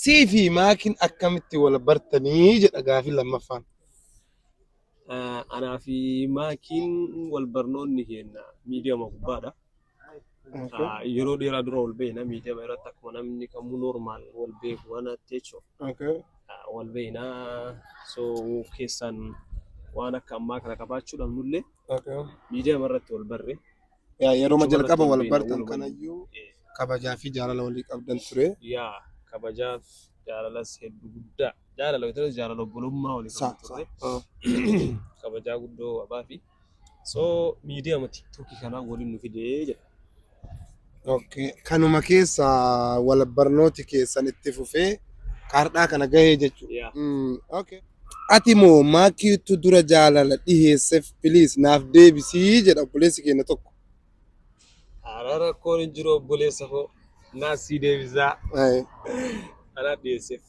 Sii fi Maakiin akkamitti wal bartanii jedha gaafiin lammaffaan. Anaa fi Maakiin wal barnoonni keenya miidiyama gubbaadha. Yeroo dheeraa dura wal beekna miidiyama irratti akkuma namni kamuu normaal wal beeku kanatti jechuudha. Wal beekna so keessaan waan akka ammaa kana qabaachuu dhabnullee miidiyama irratti wal barre. Yaa yeroo Achuma jalqaba irratti wal wal beekna bartan walumaa. kanayyuu kabajaa fi jaalala walii qabdan ture. Yaa kabajaaf jaalalas hedduu guddaa jaalala yoo ta'u jaalala obbolummaa walii Sa qabnu sa. turre. Kabajaa guddoo qabaa fi so miidiyama TikTokii kanaa waliin nu fidee jedha. Okay. Kanuma keessa wal barnooti keessan itti fufee kaardhaa kana gahee jechuudha. Yaa. Okay. Ati moo Maakiitu dura jaalala dhiheesseef please naaf deebisii jedha obboleessi keenya tokko. Hara rakkoon hin jiru obboleessa koo naas sii deebisaa anaa dhiyeesseef.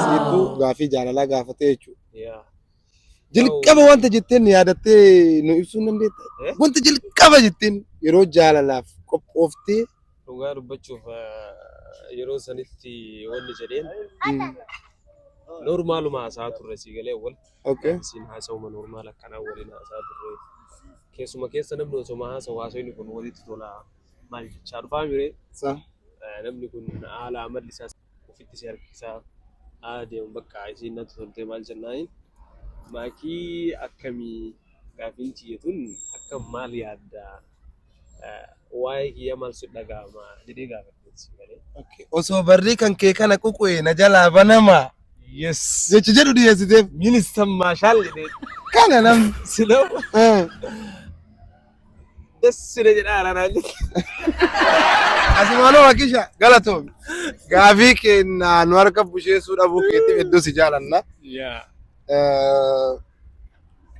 Siitu gaafii jaalalaa gaafatee jechuudha. Yaa. Jalqaba wanta jetteen yaadattee nu ibsuu hin dandeettaa? Wanta jalqaba jetteen yeroo jaalalaaf qophooftee Dhugaa dubbachuuf yeroo sanitti wanni jedheen normaaluma haasa'aa turre sii galee wal isiin haasa'uma normaal akkanaa waliin haasa'aa turre. Keessuma keessa namni osoma haasa'u haasa'inni kun walitti tola maal jechaa dhufaa mire namni kun haala amalli isaa ofitti si harkisaa haala deemu bakka isiin natti toltee maal jennaaniin maakii akkamii gaafiin tiyya tun akkam maal yaadda waa'ee kiyya maal si dhaga'ama jedhee gaafadhe si galee. Osoo barrii kan kee kana quqee na jalaa banama. Yes. Jecha jedhu dhiyeessiteef. Ministan maashaal jedhee. Kana namni. Siloo. Dassina jedhaa araanaa jedhe. Asumaanoo Wakisha galatoomi. Gaafii keenya nu harka busheessuu dhabuu keetiif hedduu si jaalanna. Yaa.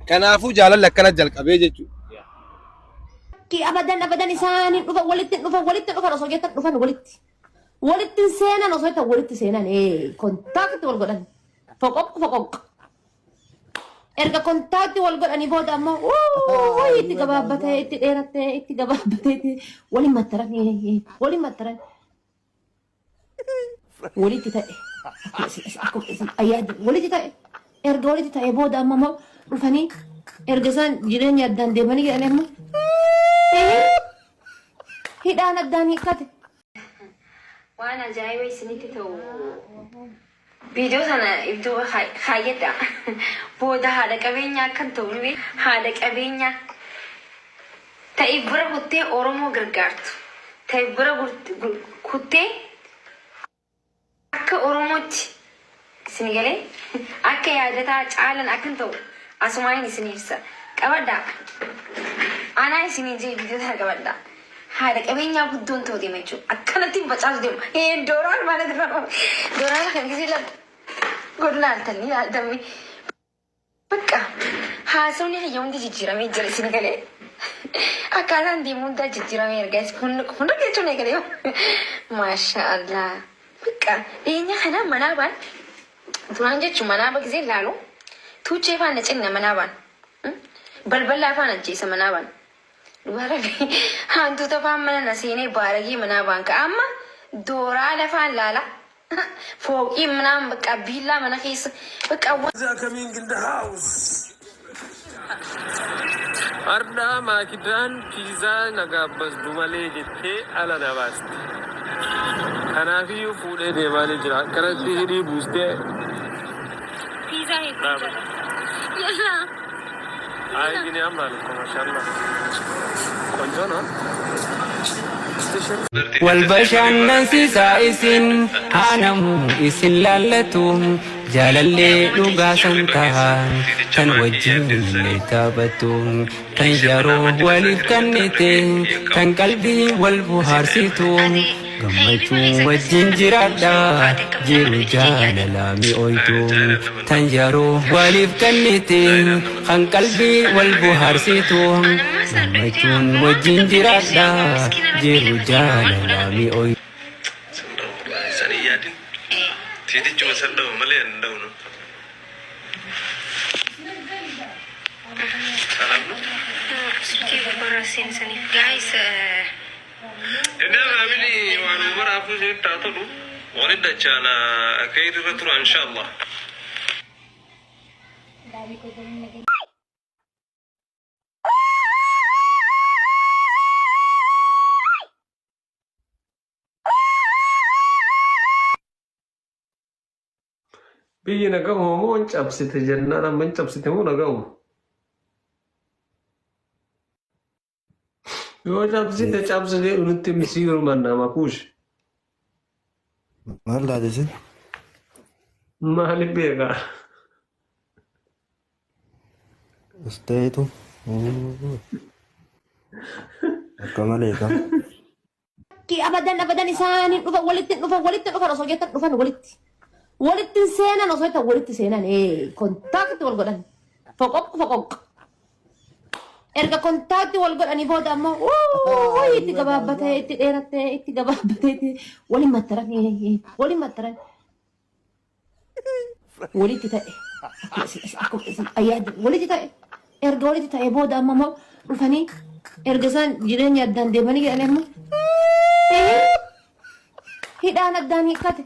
Kanaafuu jaalalli akkana jalqabee jechuudha. Ki abadan abadan isaan hin dhufan walitti hin dhufan walitti hin dhufan osoo jettan dhufan walitti. Walitti hin seenan osoo jettan walitti seenan ee kontaakti wal godhan. Foqoq foqoq. Erga kontaakti wal godhanii booda ammoo wuuy itti gabaabbatee itti dheerattee itti gabaabbatee itti waliin mattaran waliin mattaran. Walitti ta'e akkuma isin akkuma isin ayyaaddu walitti ta'e erga walitti ta'e booda amma immoo dhufanii erga isaan jireenya addaan deemanii jedhanii amma hidhaan addaan hiikkate. Waan ajaa'iba isinitti ta'u viidiyoo sana iddoo kaayyadha. Booda haadha qabeenyaa akkan ta'u ni beektu. Haadha qabeenyaa ta'e bira kuttee Oromoo gargaartu. Ta'e bira kuttee akka Oromootti isin galee akka yaadataa caalan akkan ta'u asumaan isin ibsa. Qabadhaa. Anaa isinii jee viidiyoo sana qabadhaa. Haadha qabeenyaa guddoon ta'u deema jechuudha. Akkanatti hin facaasu deema. Ee dooraan ማለት ነው. Dooraan kan gisee lafa godlaaltanii laaltamee. Bakka haasawni kiyya hundi jijjiiramee jira isin galee. Akkaataan deemu hundaa jijjiiramee erga hunda jechuun eegalee. Maasha Allah. Bakka dhiyeenya kana manaa baan duraan jechuun manaa ba gisee laalu tuuchee faana cinna manaa baan. Balbala afaan ajjeesa manaa baan. Dhugaa rabbi hantuuta faan mana na seenee baaragee manaa baan ka'a amma dooraa lafaan laala. Fooqii manaan bakka biillaa mana keessa bakka Coming in the house. Ardhaa maakidaan piizaa na gaabbasdu malee jettee ala na baasti. Kanaafiyyuu fuudhee deemaa ni jira. Akkanatti hidhii buustee Piizaa hedduu dhaabate. jala. Yallaa. አይ ግን ያምራል እኮ ማሻአላህ ቆንጆ ነው። Wal bashannansiisaa isin haanamu isin laallatu jaalallee dhugaa san taha tan wajjin taphattu tan yeroo waliif kennite tan qalbii wal bohaarsitu gammachuu wajjin jiraadha jiru jaalalaa mi'ooytu tan yeroo waliif kennite kan qalbii wal bohaarsitu gammachuun wajjin jiraadha jiru jaalalaa mi'ooytu. San hin yaadin. Tiitichuma san dha'u malee hin dha'u. ሰላም ነው። Silkii gubbaarraa seensaniif guys. Inni raabini waan maraafuu isinitti haa tolu. Walitti dachaana khayri irra tura inshallah. Biyyi nagahuma moo hin cabsite jennaan amma hin cabsite moo nagahuma? Yoo cabsite cabsite nutti misiiru manna makuush. Maal taate isin? Maaliif beekaa? Isteetu. Akka malee kam. Ki abadan abadan isaan hin dhufan, walitti hin dhufan, walitti hin dhufan osoo jettan dhufan walitti. Walitti hin seenan osoo jettan walitti seenan. Contact wal godhan. Foqoq foqoq. Erga contact wal godhanii booda ammoo wuuy itti gabaabbatee itti dheerattee itti gabaabbatee itti waliin mattaran, waliin mattaran. Walitti ta'e. Akkuma isin ayyaaddan walitti ta'e. Erga walitti ta'e booda amma immoo dhufanii erga isaan jireenya addaan deemanii jedhanii amma hidhaan addaan hiikkate.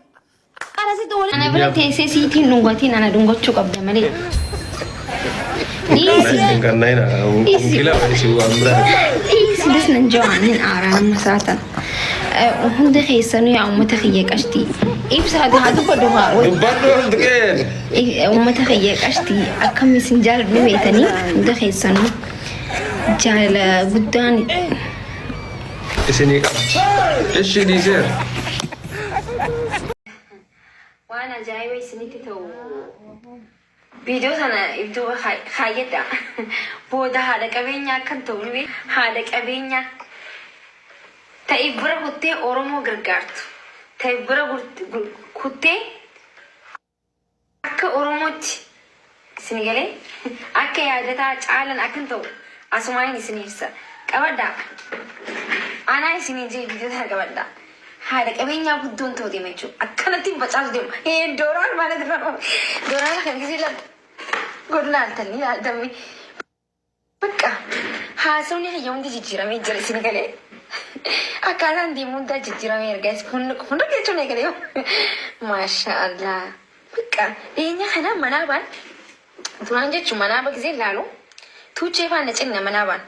Qarasitti walitti. Ana bira teessee siitiin dhungatiin ana dhungachuu qabda malee. Dhiisi. Dhiisi. Dhiisi das nan jawaan hin aaraa nama saatan. Hunda keessanuu yaa uummata kiyya qashtii. Ibsa haa dubbadhu haa. Dubbadhu hundi kee. Uummata kiyya qashtii akkam isin jaaladhu beektanii hunda keessanuu jaalala guddaan isinii qabdi. Ishi dhiiseera. Waan ajaa'iba isinitti ta'u viidiyoo sana iddoo kaayyadha. Booda haadha qabeenyaa akkan ta'u ni beektu. Haadha qabeenyaa ta'e bira kuttee Oromoo gargaartu. Ta'e bira kuttee akka Oromootti isin galee akka yaadataa caalan akkan ta'u asumaan isin ibsa. Qabadhaa. Anaa isiniin jee viidiyoo sana qabadhaa. Haadha qabeenyaa guddoon ta'u deema jechuudha. Akkanatti hin facaasu deema. Dooraan ማለት ነው. Dooraan kan gisee lama godhu laaltanii laaltamni. Bakka haasawni kiyya hundi jijjiiramee jira isin galee. Akkaataan deemu hundaa jijjiiramee erga hunda jechuun eegalee. Maasha Allah. Bakka dhiyeenya kana manaa baan duraan jechuun manaa ba gisee laalu tuuchee faana cinna manaa baan.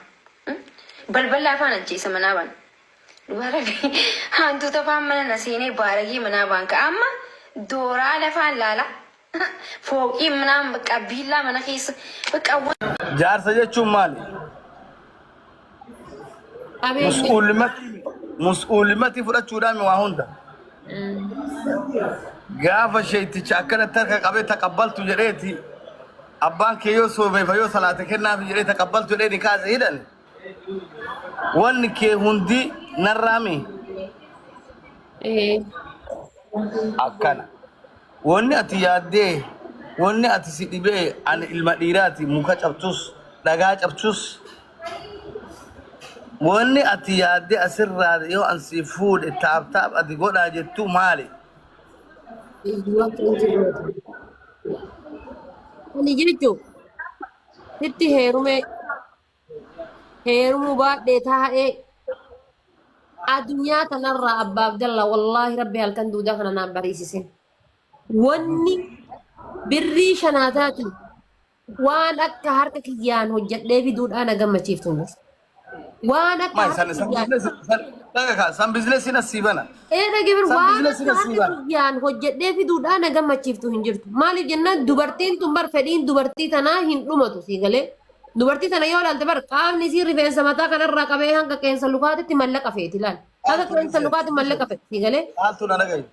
Balbala afaan ajjeesa manaa baan. Dubara hantuuta faan mana na seenee baaragee manaa baan ka'a. Amma dooraa lafaan laala. Fooqii manaa bakka biillaa mana keessa bakka. Jaarsa jechuun maali? Qabeenya. Mus'uulimatii fudhachuudhaan waa hunda. Gaafa sheeticha akkanatti harka qabee taqabbaltu jedheeti abbaan kee yoo soomeefa yoo salaate kennaaf jedhee taqabbaltu jedhee ni kaase hidhan. Wanni kee hundi narraami akkana. Wanni ati yaaddee wanni ati si dhibee ani ilma dhiiraati muka cabsus dhagaa cabsus wanni ati yaaddee asirraa yoo an si fuudhe taap taap ati godhaa jettu maali? Ani jechuun sitti heerumee heerumuu baadhee taa'ee addunyaa tanarraa abbaa Abdalla wallaahi rabbi halkan duudaa kana naan bariisisin. Wanni birrii shanaa taatu waan akka harka kiyyaan hojjedhee fiduudhaan na gammachiiftu hin jiru. Waan akka Maal harka san san kiyyaan bizineesii san dhaga san bizineesiin asii bana. Ee dhagee San waan bizineesiin akka asii harka bana. kiyyaan hojjedhee fiduudhaan na gammachiiftu hin jirtu. Maaliif jennaan dubartiin tun bar fedhiin dubartii tanaa hin dhumatu sii galee. Dubartii tana yoo ilaalte bar qaamni isii rifeensa mataa kanarraa qabee hanga qeensa lukaatitti mallaqa feeti ilaali. Hanga qeensa lukaatti mallaqa feeti sii galee. Caaltuu na dhagahi.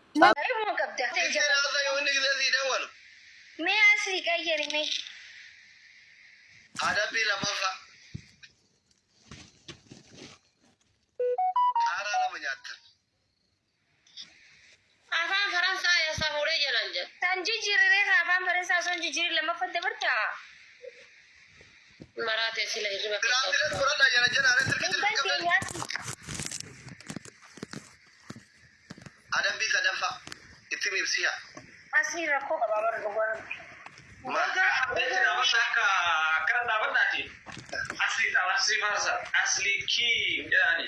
Mee asii qayyari mee. Adabbii lammaffaa. Qaaraa lama nyaattan. Afaan Faransaay asaa fuudhee jalaan jedha. Kan jijjiirree kan afaan Faransaa osoo hin jijjiirin lammaffaa dabartaa. Maraatee sila hirriba keessa. Tiraansileet fudhadhaa jala jala silkii Intal silkii qabdan. teenyaatti. Adabbii sadaffaa itti ibsiya. Asii rakkoo qabaa bara dhugaa rabbi. Akka akkana dhaabadhaati. Asli asli faarsa asli kii jedhaani.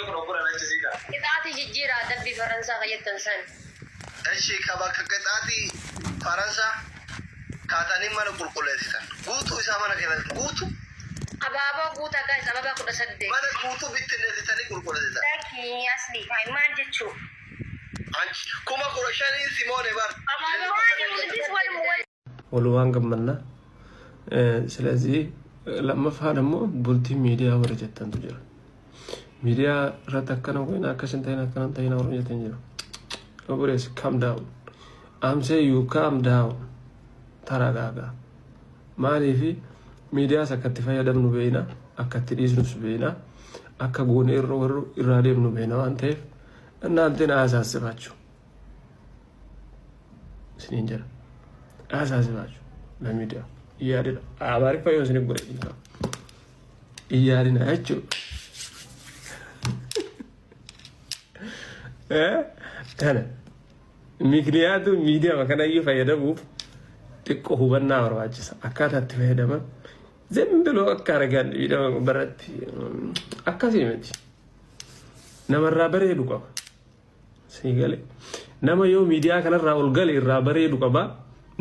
Kun obbora nachisiisa. Qixaati. Qixaatii jijjiiraa adabbii Faransaa kajettan san. Eshi ka bakka qixaatii Faransaa kaatanii mana qulqulleessitan. Guutuu isaa mana keessatti guutuu. Abaaboo guutaa guys, ababaa 18. Mana guutuu bittinneessitanii qulqulleessitan. Lakki asli maal jechuu? Anchi 15,000 simoone bar. Maali waluma wal Walumaan gammanna. ስለዚህ lammaffaan immoo bultii miidiyaa warra jettantu jira. Miidiyaa irratti akkana goona, akkas hin ta'in, akkana hin ta'in warra jettan jira. Obboleessi, calm down. I'm say you calm down. Taragaagaa. Maaliifi miidiyaas akka itti fayyadamnu beeyna, akka itti dhiisnus beeyna, akka goone irra warra irraa deemnu beeyna waan ta'eef እናንተን አያሳስባችሁ isiniin jedha. Ayasaasibaachu በሚዲያ እያድና Amaariffa yoo isin godhe dhiifama. Iyyaadina jechuudha. Kana mikniyaatu miidiyaa kanayyuu fayyadamuuf xiqqoo hubannaa barbaachisa. Akkaataa itti fayyadaman ዝም ብሎ akka argan miidhama baratti akkasii miti. Namarraa bareedu qaba. Sii galee. Nama yoo miidiyaa kanarraa ol gale irraa bareedu qaba.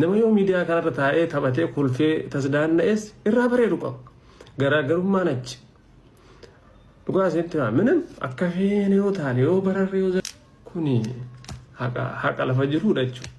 Nama yoo miidiyaa kanarra taa'ee taphatee kolfee tasdaanna'es irraa bareedu qaba. Garaagarummaan achi. Dhugaa isinitti himaa minim akka feene yoo taane yoo bararre yoo kuni haqa haqa lafa jirudha jechuudha.